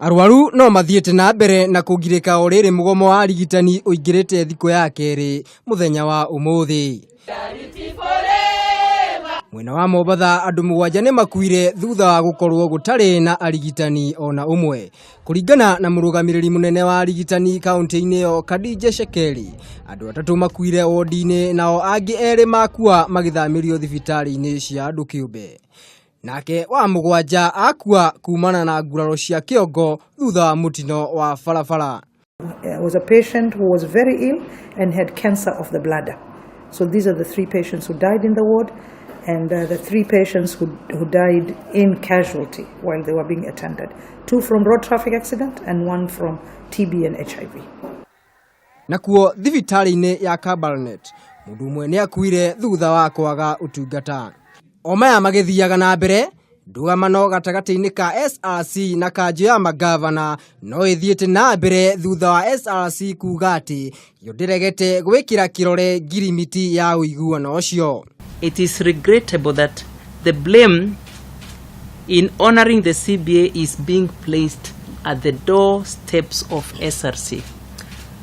Arwaru no mathiĩte na mbere na kũgirĩka o rĩrĩ mũgomo wa arigitani ũingĩrĩte thikũ ya kerĩ mũthenya wa ũmũthĩ. Mwena wa Mombatha andũ 7 nĩ makuire thutha wa gũkorwo gũtarĩ na arigitani ona ũmwe. Kũringana na mũrũgamĩrĩri mũnene wa arigitani kaunti-inĩ ĩyo Khadija Shekeri, andũ 3 makuire wodi-inĩ nao angĩ 2 makua magĩthamĩrio thibitarĩ-inĩ cia andũ kĩũmbe. Nake wa 7 akua kumana na nguraro cia kĩongo thutha wa mũtino wa barabara. Was a patient who was very ill and had cancer of the bladder. So these are the 3 patients who died in the ward and the 3 patients who died in casualty while they were being attended. 2 from road traffic accident and 1 from TB and HIV. Nakuo thibitarĩ-inĩ ya Kabarnet, mũndũ ũmwe nĩ akuire thutha wa kwaga ũtungata. O maya magĩthiaga na mbere, ndũgamano gatagatĩ-inĩ ka SRC na kanjũ ya magavana no ĩthiĩte na mbere thutha wa SRC kuga atĩ yo ndĩregete gwĩkĩra kĩrore ngirimiti ya ũiguano ũcio. It is regrettable that the blame in honoring the CBA is being placed at the doorsteps of SRC.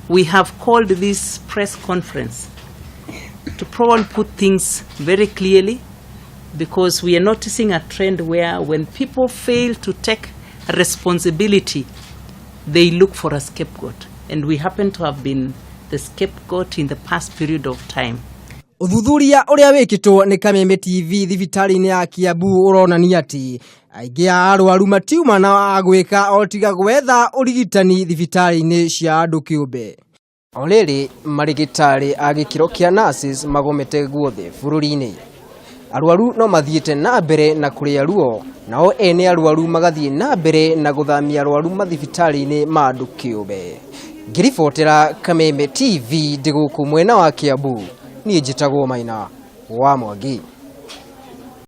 We have called this press conference to probably put things very clearly, because we are noticing a trend where when people fail to take responsibility, they look for a scapegoat. And we happen to have been the scapegoat in the past period of time. Ũthuthuria ũrĩa wĩkĩtwo nĩ Kameme TV thibitarĩ-inĩ ya Kiambu ũronania atĩ aingĩ a arwaru matiuma na wa gwĩka o tiga gwetha ũrigitani thibitarĩ-inĩ cia andũ kĩũmbe. O rĩrĩ marigitari a gĩkĩro kĩa nurses magomete guothe bũrũri-inĩ. Arwaru no mathiĩte na mbere na kũrĩa ruo, nao ene arwaru magathiĩ na mbere na gũthamia arwaru mathibitarĩ-inĩ ma andũ kĩũmbe. Ngĩribotera Kameme TV ndĩ gũkũ mwena wa Kiambu, niĩ njĩtagwo Maina wa Mwangi.